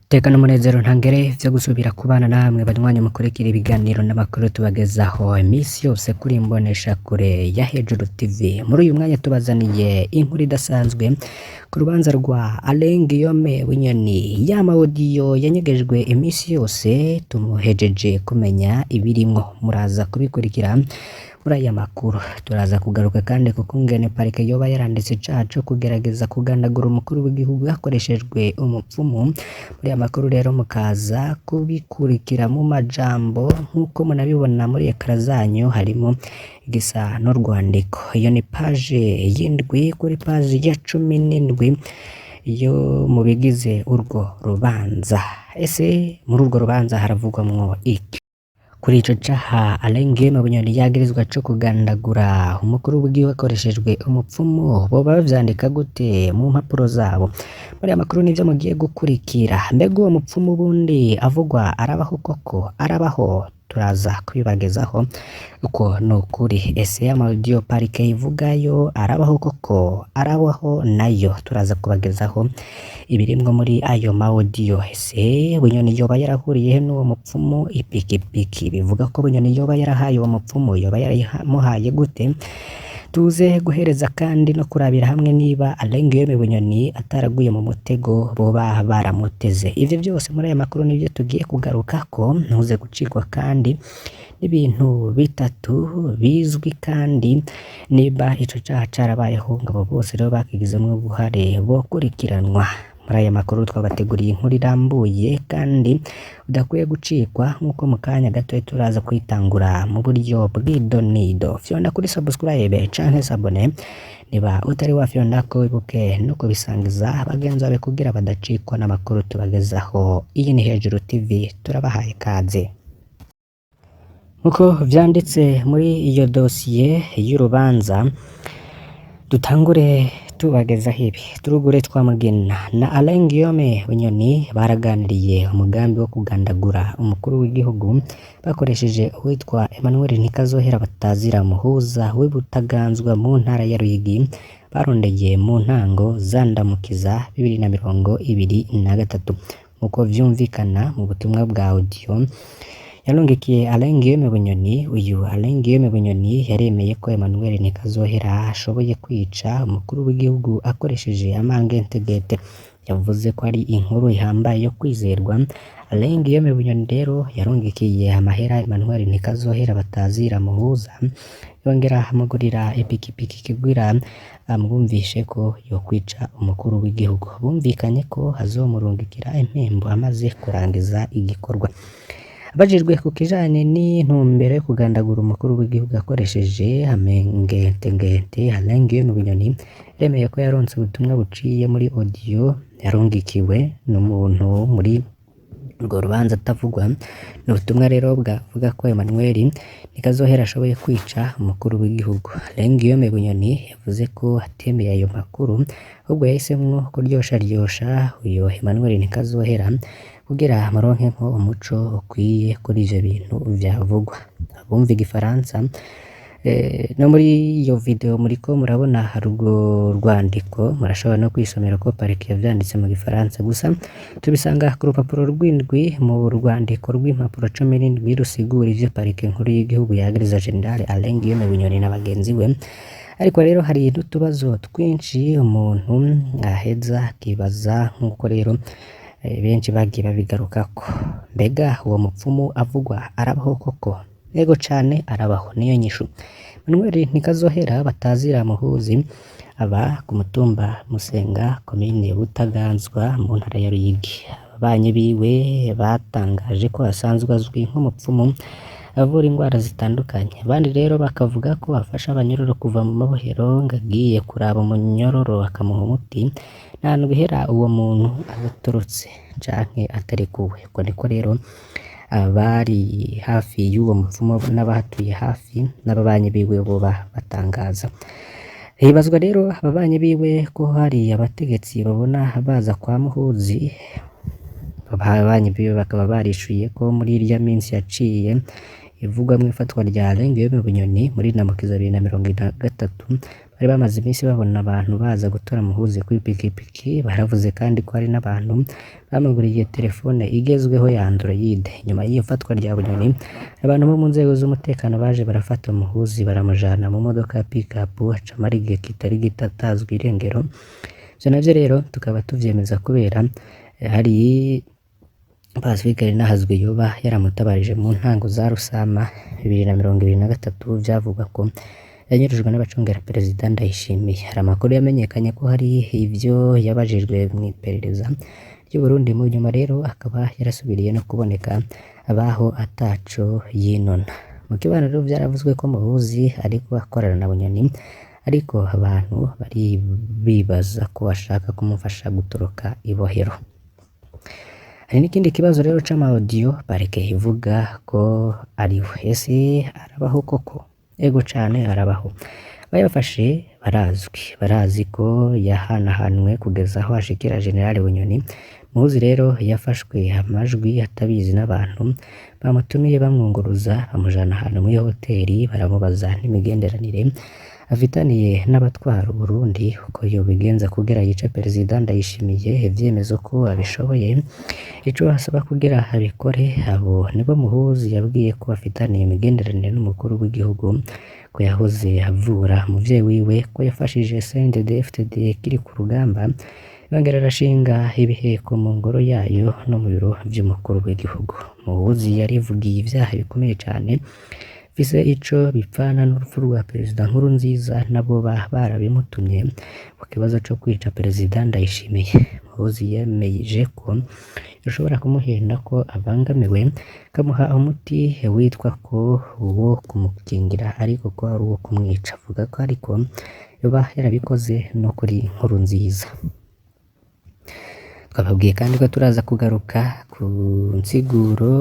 Teka n'umunezero ntangere vyo gusubira kubana namwe banywanyi mukurikira ibiganiro n'amakuru tubagezaho iminsi yose kuri imbonesha kure ya Hejuru TV. Muri uyu mwanya tubazaniye inkuru idasanzwe ku rubanza rwa Alain Guillaume Bunyoni, ya mawodiyo yanyegejwe iminsi yose tumuhejeje kumenya ibirimwo, muraza kubikurikira muri aya makuru. Turaza kugaruka kandi ku kungene parike yoba yaranditse icaha co kugerageza kugandagura umukuru w'igihugu hakoreshejwe umupfumu. Muri aya makuru rero mukaza kubikurikira mu majambo nk'uko munabibona muri ekara zanyu, harimo igisa n'urwandiko. Iyo ni paje y'indwi kuri paje ya 17 yo mu bigize urwo rubanza. Ese muri urwo rubanza haravugwamwo iki? Kuri ico caha Alain Guillaume Bunyoni yagirizwa co kugandagura umukuru w'igihugu hakoreshejwe umupfumu, boba bavyandika gute mu mpapuro zabo? Muri aya makuru nivyo mugiye gukurikira. Mbega uwo mupfumu ubundi avugwa arabaho koko? Arabaho? Turaza kubibagezaho uko ni ukuri. Ese amaudio parike ivugayo arabaho koko? Arabaho nayo? Turaza kubagezaho ibirimwo muri ayo maudio. Ese Bunyoni yoba yarahuriye he n'uwo mupfumu? Ipikipiki bivuga ko Bunyoni yoba yarahaye uwo mupfumu, yoba yaramuhaye gute? Tuze guhereza kandi no kurabira hamwe niba Alain Guillaume Bunyoni ataraguye mu mutego boba baramuteze. Ivyo byose muri aya makuru nivyo tugiye kugarukako, ntuze gucikwa kandi n'ibintu bitatu bizwi kandi niba ico caha carabayeho ngo abo bose rero bakigizemwo uruhare bokurikiranwa. Muri aya makuru twabateguriye inkuru irambuye kandi udakwiye gucikwa, nk'uko mu kanya gato turaza kuyitangura mu buryo bw'idonido. Fyonda kuri subscribe canke s'abonner niba utari wafyonda ko, wibuke no kubisangiza bagenzi bawe kugira badacikwa n'amakuru tubagezaho. Iyi ni Hejuru TV, turabahaye ikaze. Nkuko vyanditse muri iyo dosiye y'urubanza, dutangure tubagezaho ibi. Turugure Twamugina na Alain Guillaume Bunyoni baraganiriye umugambi wo kugandagura umukuru w'igihugu bakoresheje uwitwa Emmanuel Ntikazohera batazira Muhuza w'Ibutaganzwa mu ntara ya Ruyigi, barondeye mu ntango za Ndamukiza 2023. Nkuko vyumvikana mu butumwa bwa audio yarungikiye Alain Guillaume Bunyoni, uyu Alain Guillaume Bunyoni yaremeye ko Emmanuel Ntikazohera ashoboye kwica umukuru w'igihugu akoresheje amangentegete. Yavuze ko ari inkuru ihambaye yo kwizerwa. Alain Guillaume Bunyoni rero yarungikiye amahera Emmanuel Ntikazohera batazira Muhuza, yongera amugurira ipikipiki kugira amwumvishe ko yokwica umukuru w'igihugu. Bumvikanye ko azomurungikira impembo amaze kurangiza igikorwa. Abajijwe ku kijanye n'intumbero yo kugandagura umukuru w'igihugu akoresheje amengentegente, Alain Guillaume Bunyoni yaremeye ko yaronse ubutumwa buciye muri audio yarungikiwe n'umuntu muri urwo rubanza atavugwa. Ni ubutumwa rero bwavuga ko Emmanuel Ntikazohera ashoboye kwica umukuru w'igihugu. Alain Guillaume Bunyoni yavuze ko atemeye ayo makuru, ahubwo yahisemwo kuryosharyosha uyo Emmanuel Ntikazohera kugira amuronkemwo umuco ukwiye kuri ivyo bintu vyavugwa. Abumva igifaransa no muri iyo video muriko murabona hari urwo rwandiko, murashobora no kwisomera ko parike yavyanditse mu gifaransa. Gusa tubisanga ku rupapuro rw'indwi mu rwandiko rw'impapuro 17 rusigura ivyo parike nkuru y'igihugu yagiriza General Alain Guillaume Bunyoni na bagenzi we. Ariko rero hari n'utubazo twinshi umuntu aheza akibaza, nk'uko rero benshi bagiye babigarukako. Mbega uwo mupfumu avugwa arabaho koko? Yego cane arabaho, niyo nyishu. Manuel Ntikazohera batazira Muhuzi aba ku mutumba Musenga, komine Butaganzwa, mu ntara ya Ruyigi. Ababanyi biwe batangaje ko asanzwe azwi nk'umupfumu avura indwara zitandukanye. Abandi rero bakavuga ko afasha abanyororo kuva mu mabohero, ngo agiye kuraba umunyororo akamuha umuti, nta ndwi ihera uwo muntu adatorotse canke atarekuwe. Uko niko rero abari hafi y'uwo mupfumu n'abahatuye hafi n'ababanyi biwe boba batangaza. Hibazwa rero ababanyi biwe ko hari abategetsi babona baza kwa Muhuzi. Ababanyi biwe bakaba barishuye ko muri irya minsi yaciye ivugwamwo ifatwa rya Alain Guillaume Bunyoni muri Ndamukiza 2023, bari bamaze iminsi babona abantu baza gutora Muhuzi kw'ipikipiki. Baravuze kandi ko hari n'abantu bamuguriye telefone igezweho ya Android. Nyuma y'iyo fatwa rya Bunyoni, abantu bo mu nzego z'umutekano baje barafata Muhuzi baramujana mu modoka ya pick-up, aca amara igihe kitari gito atazwi irengero. Ivyo navyo rero tukaba tuvyemeza kubera hari Pacifique Nininahazwe yoba yaramutabarije mu ntango za Rusama 2023, vyavugwa ko yanyurujwe n'abacungera Perezida Ndayishimiye. Hari amakuru yamenyekanye ko hari ivyo yabajijwe mw'iperereza ry'Uburundi, mu nyuma rero akaba yarasubiriye no kuboneka abaho ataco yinona. Mu kibano rero vyaravuzwe ko Muhuzi ariko akorana na Bunyoni, ariko abantu bari bibaza ko ashaka kumufasha gutoroka ibohero. Hari n'ikindi kibazo rero c'ama audio parike ivuga ko ariwe. Ese arabaho koko? Ego cane arabaho. Abayafashe barazwi, barazi ko yahanahanwe kugeza aho ashikira General Bunyoni. Muhuzi rero yafashwe amajwi atabizi n'abantu bamutumiye bamwunguruza bamujana ahantu muri hoteli, baramubaza n'imigenderanire afitaniye n'abatwara Uburundi, uko yobigenza kugira yice Perezida Ndayishimiye, ivyemezo ko abishoboye, ico asaba kugira abikore. Abo nibo Muhuzi yabwiye ko afitaniye imigenderanire n'umukuru w'igihugu, ko yahoze avura umuvyeyi wiwe, ko yafashije CNDD-FDD ikiri ku rugamba, yongera arashinga ibiheko mu ngoro yayo no mu biro vy'umukuru w'igihugu. Muhuzi yarivugiye ivyaha bikomeye cane bifise ico bipfana n'urupfu rwa Perezida Nkurunziza, nabo barabimutumye ku kibazo co kwica Perezida Ndayishimiye. Muhuzi yemeje ko yoshobora kumuhenda ko abangamiwe, kamuha umuti witwa ko uwo kumukingira ariko ko ari uwo kumwica. Avuga ko ariko yoba yarabikoze no kuri Nkurunziza. Twababwiye kandi ko turaza kugaruka ku nsiguro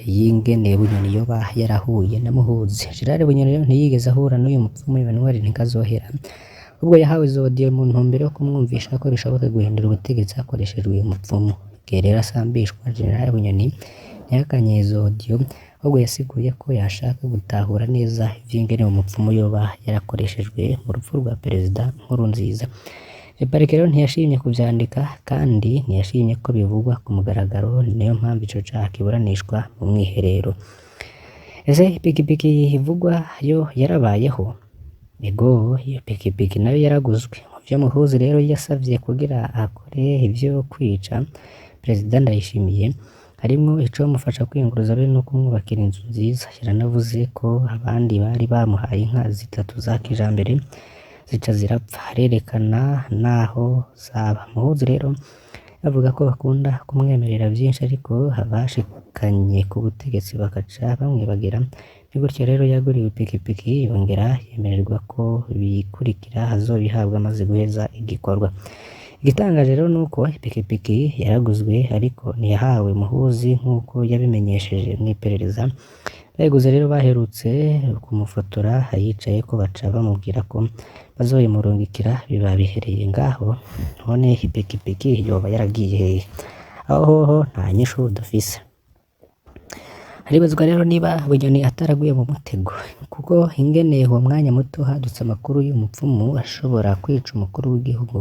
y'ingene Bunyoni yoba yarahuye na Muhuzi. Gerard Bunyoni rero ntiyigeze ahura n'uyu mupfumu Emmanuel Ntikazohera, ahubwo yahawe izo audio mu ntumbero yo kumwumvisha ko bishoboka guhindura ubutegetsi hakoreshejwe uyu mupfumu. Igihe rero asambishwa, General Bunyoni ntihakanye izo audio, ahubwo yasiguye ko yashaka gutahura neza ivy'ingene uwo mupfumu yoba yarakoreshejwe mu rupfu rwa Perezida Nkurunziza. Parike rero ntiyashimye kuvyandika kandi ntiyashimye ko bivugwa ku mugaragaro, niyo mpamvu ico caha kiburanishwa mu mwiherero. Ese ipikipiki ivugwa yo yarabayeho? Ego, iyo pikipiki nayo yaraguzwe. Mu vyo Muhuzi rero yasavye kugira akore ivyo kwica Perezida Ndayishimiye, harimwo icomufasha kwiyunguruza be no kumwubakira inzu nziza. Yaranavuze ko abandi bari bamuhaye inka zitatu za kijambere zica zirapfa, arerekana naho zaba. Muhuzi rero avuga ko bakunda kumwemerera vyinshi ariko abashikanye ku butegetsi bakaca bamwibagira. Ni gutyo rero yaguriwe ipikipiki, yongera yemererwa ko ibikurikira azobihabwa amaze guheza igikorwa. Igitangaje rero nuko ipikipiki yaraguzwe ariko ntiyahawe Muhuzi nk'uko yabimenyesheje mw'iperereza. Bayiguze rero baherutse kumufotora ayicayeko, baca bamubwira ko bazoyimurungikira, biba bihereye ngaho. None ipikipiki yoba yaragiye hehe? Aho hoho nta nyishu dufise. Haribazwa rero niba Bunyoni ataraguye mu mutego, kuko ingene uwo mwanya muto hadutse amakuru y'umupfumu ashobora kwica umukuru w'igihugu,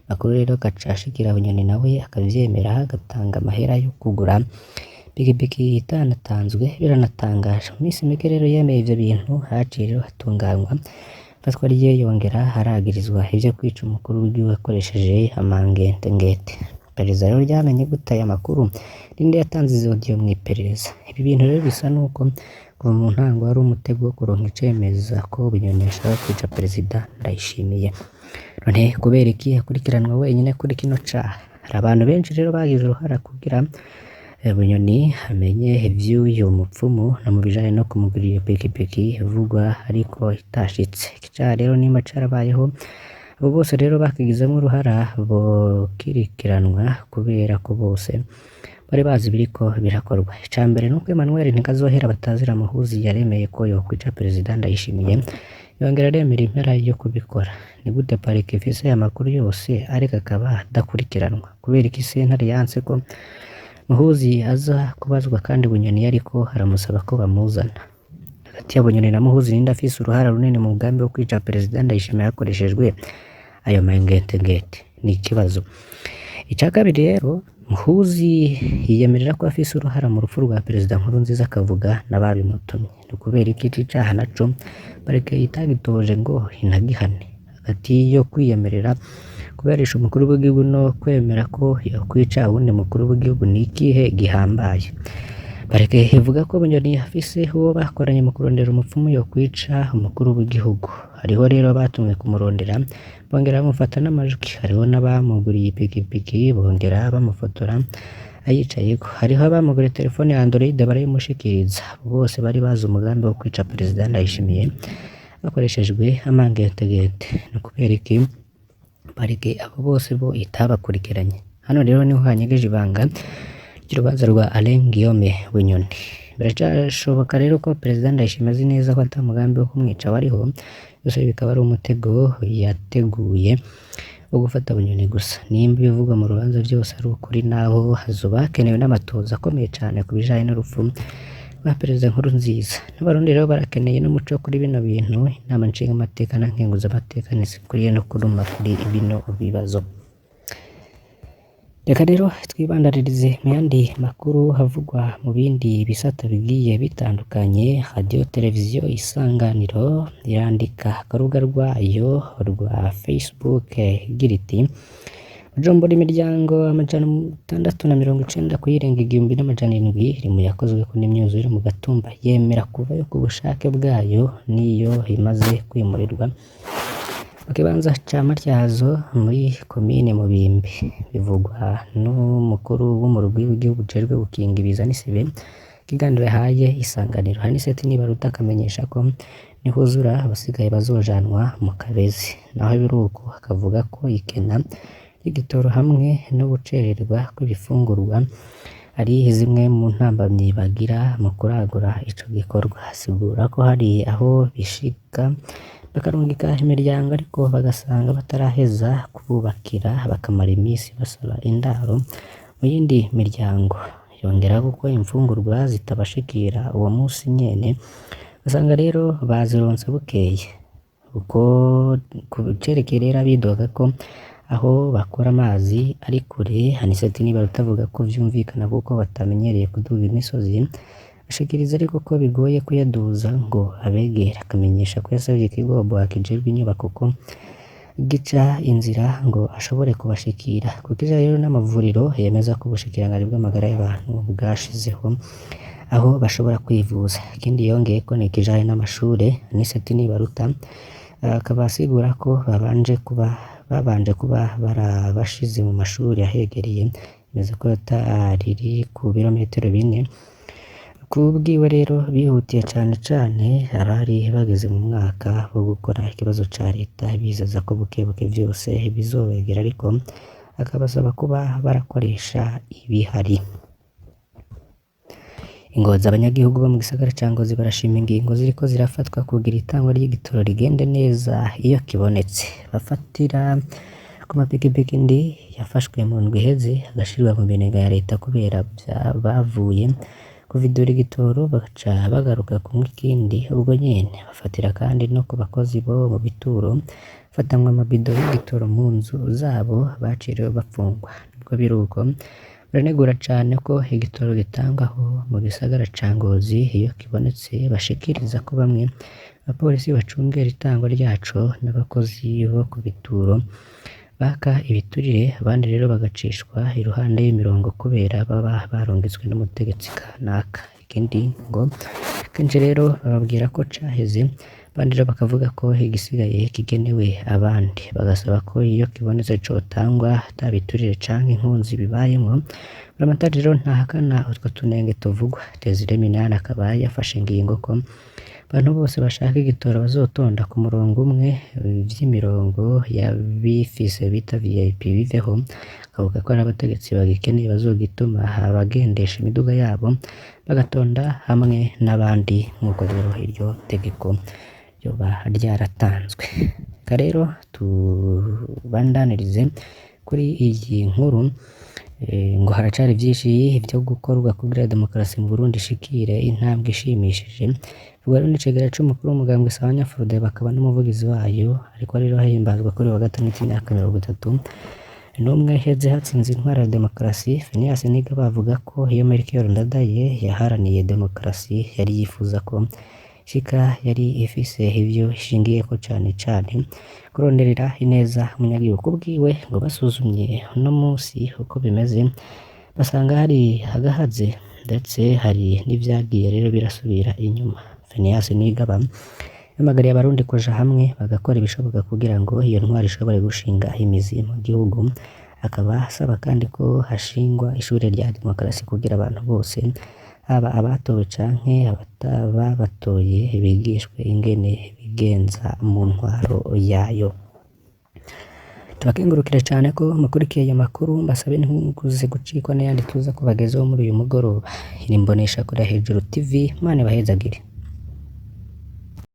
amakuru rero agaca ashikira Bunyoni nawe akavyemera agatanga amahera yo kugura ipikipiki itanatanzwe. Biranatangaje. Mu minsi mike rero yemeye ivyo bintu, haciye rero hatunganywa ifatwa ryiwe, yongera haragirizwa ivyo kwica umukuru w'igihugu akoresheje amangengete. Iperereza rero ryamenye gute aya makuru? Ninde yatanze izo audio mw'iperereza? Ibi bintu rero bisa nuko kuva mu ntango ari umutego wo kuronka icemeza ko Bunyoni ashaka kwica Perezida Ndayishimiye. None kubera iki akurikiranwa wenyine kuri kino caha? Hari abantu benshi rero bagize uruhara kugira Bunyoni amenye ivy'uyu mupfumu no mu bijanye no kumugurira iyo pikipiki ivugwa ariko itashitse. Iki caha rero nimba carabayeho, abo bose rero bakigizemwo uruhara bokirikiranwa kubera ko bose bari bazi ibiriko birakorwa. Ica mbere nuko Emmanuel Ntikazohera batazira Muhuzi yaremeye ko yokwica Perezida Ndayishimiye, yongera aremera impera yo kubikora. Ni gute parike ifise aya makuru yose ariko akaba adakurikiranwa? Kubera iki sentare yanse ko Muhuzi aza kubazwa kandi Bunyoni yariko aramusaba ko bamuzana? Hagati ya Bunyoni na Muhuzi ninde afise uruhara runini mu mugambi wo kwica Perezida Ndayishimiye hakoreshejwe ayo mangetengete? Ni ikibazo. Ica kabiri rero, Muhuzi yiyemerera ko afise uruhara mu rupfu rwa Perezida Nkurunziza, akavuga n'ababimutumye. Ni ukubera iki ici caha naco parike itagitoje ngo inagihane? Hagati yo kwiyemerera kuberesha umukuru w'igihugu no kwemera ko yokwica uwundi mukuru w'igihugu, ni ikihe gihambaye? Parike ivuga ko Bunyoni afise uwo bakoranye mu kurondera umupfumu yokwica umukuru w'igihugu. Hariho rero abatumwe kumurondera bongera bamufata n'amajwi, hariho n'abamuguriye ipikipiki bongera bamufotora ayicayeko, hariho abamuguriye telefone ya Android barayimushikiriza. Abo bose bari bazi umugambi wo kwica Perezida Ndayishimiye hakoreshejwe amangetegete. Ni ukubera iki parike abo bose bo itabakurikiranye? Hano rero niho hanyegeje ibanga ry'urubanza rwa Alain Guillaume Bunyoni. Biracashoboka rero ko Perezida Ndayishimiye azi neza ko ata mugambi wo kumwica wariho, byose bikaba ari umutego yateguye wo gufata Bunyoni gusa. Nimba ibivugwa mu rubanza vyose ari ukuri, naho hazoba hakenewe n'amatohoza akomeye cane ku bijanye n'urupfu rwa Perezida Nkurunziza. N'Abarundi rero barakeneye n'umuco kuri bino bintu. Inama nshingamateka na nkenguzamateka ntizikwiye no kuruma kuri bino bibazo. Reka rero twibandanirize mu yandi makuru havugwa mu bindi bisata bigiye bitandukanye. Radiyo Televiziyo Isanganiro irandika ku rubuga rwayo rwa Facebook igira iti: Bujumbura, imiryango 690 kuyirenga 1700 iri mu yakozweko n'imyuzure mu Gatumba yemera kuvayo ku bushake bwayo n'iyo imaze kwimurirwa mu kibanza ca Matyazo muri komine Mubimbi. Bivugwa n'umukuru w'umurwi w'igihugu ujejwe gukinga ibiza n'isibe. Ikiganiro yahaye Isanganiro Anicet Nibaruta akamenyesha ko nihuzura abasigaye bazojanwa mu Kabezi. Naho biruko akavuga ko ikena ry'igitoro hamwe no gucererwa kw'ibifungurwa ari zimwe mu ntambamyi bagira mu kuragura ico gikorwa. Asigura ko hari aho bishika bakarungika imiryango ariko bagasanga bataraheza kububakira, bakamara imisi basaba indaro mu yindi miryango. Yongerako ko imfungurwa zitabashikira uwo musi nyene, ugasanga rero bazironse bukeye. Uko kucerekeye rero abidoga ko aho bakura amazi ari kure, Anicet Nibaruta avuga ko vyumvikana kuko batamenyereye kuduga imisozi. Ashikiriza ariko ko bigoye kuyaduza ngo abegere, akamenyesha ko yasavye ikigo OBUHA kijejwe inyubako ko gica inzira ngo ashobore kubashikira. Ku kijanye rero n'amavuriro, yemeza ko ubushikiranganji bw'amagara y'abantu bwashizeho aho bashobora kwivuza. Ikindi yongeyeko ni ikijanye n'amashure. Anicet Nibaruta akaba asigura ko babanje kuba barabashize mu mashuri ahegereye, yemeza ko riri ku birometero 4. Kubwiwe rero bihutiye cane cane abari bageze mu mwaka wo gukora ikibazo ca leta, bizeza ko bukebuke vyose bizobegera, ariko akabasaba kuba barakoresha ibihari. Ingozi, abanyagihugu bo mu gisagara ca Ngozi barashima ingingo ziriko zirafatwa kugira itangwa ry'igitoro rigende neza iyo kibonetse. Bafatira ku mapikipiki ndwi yafashwe mu ndwi iheze agashirwa mu minwe ya leta kubera bavuye kuvidura igitoro bagaca bagaruka kunywa ikindi ubwo nyene. Bafatira kandi no ku bakozi bo mu bituro bafatanywe amabido y'igitoro mu nzu zabo baciriwe bapfungwa. Nubwo biruko, baranegura cane ko igitoro gitangwa aho mu gisagara ca Ngozi iyo kibonetse, bashikiriza ko bamwe abapolisi bacungera itangwa ryaco n'abakozi bo ku bituro baka ibiturire, abandi rero bagacishwa iruhande y'imirongo kubera baba barungitswe n'umutegetsi kanaka. Ikindi ngo kenshi rero bababwira ko caheze, abandi rero bakavuga ko igisigaye kigenewe abandi, bagasaba ko iyo kibonetse cotangwa ata biturire canke inkunzi bibayemwo. Buramatari rero ntahakana utwo tunenge tuvugwa. Desire Minani akaba yafashe ingingo ko abantu bose bashaka igitoro bazotonda ku murongo umwe, vy'imirongo y'abifise bita VIP biveho. Akavuga ko ari abategetsi bagikeneye bazogituma abagendesha imiduga yabo bagatonda hamwe n'abandi, nk'uko rero iryo tegeko ryoba ryaratanzwe. Reka rero tubandanirize kuri iyi nkuru. Ngo haracari vyinshi vyo gukorwa kugira demokarasi mu Burundi ishikire intambwe ishimishije. Ubwo rero n'icegera c'umukuru w'umugambwe Sawanya Frodebu akaba n'umuvugizi wayo, ariko rero hahimbazwa kuri uyu wa gatandatu imyaka 31 iheze hatsinze intwaro ya demokarasi. Phineas Nigaba avuga ko iyo Melchior Ndadaye yaharaniye demokarasi yari yifuza ko ishika yari ifise ivyo ishingiyeko cane cane kuronderera ineza umunyagihugu. Kubwiwe ngo basuzumye uno musi uko bimeze basanga hari agahaze ndetse hari n'ivyagiye rero birasubira inyuma. Phineas Nigaba yahamagariye abarundi kuja hamwe bagakora ibishoboka kugira ngo iyo ntwaro ishobore gushinga imizi mu gihugu, akaba asaba kandi ko hashingwa ishure rya demokarasi kugira abantu bose haba abatowe canke abatabatoye bigishwe ingene bigenza mu ntwaro yayo. Tubakengurukire cane ko mukurikiye ayo makuru, mbasabe ntimuze gucikwa n'ayandi tuza kubagezaho muri uyu mugoroba. Iri mboneshakure ya Hejuru TV, Imana ibahezagire.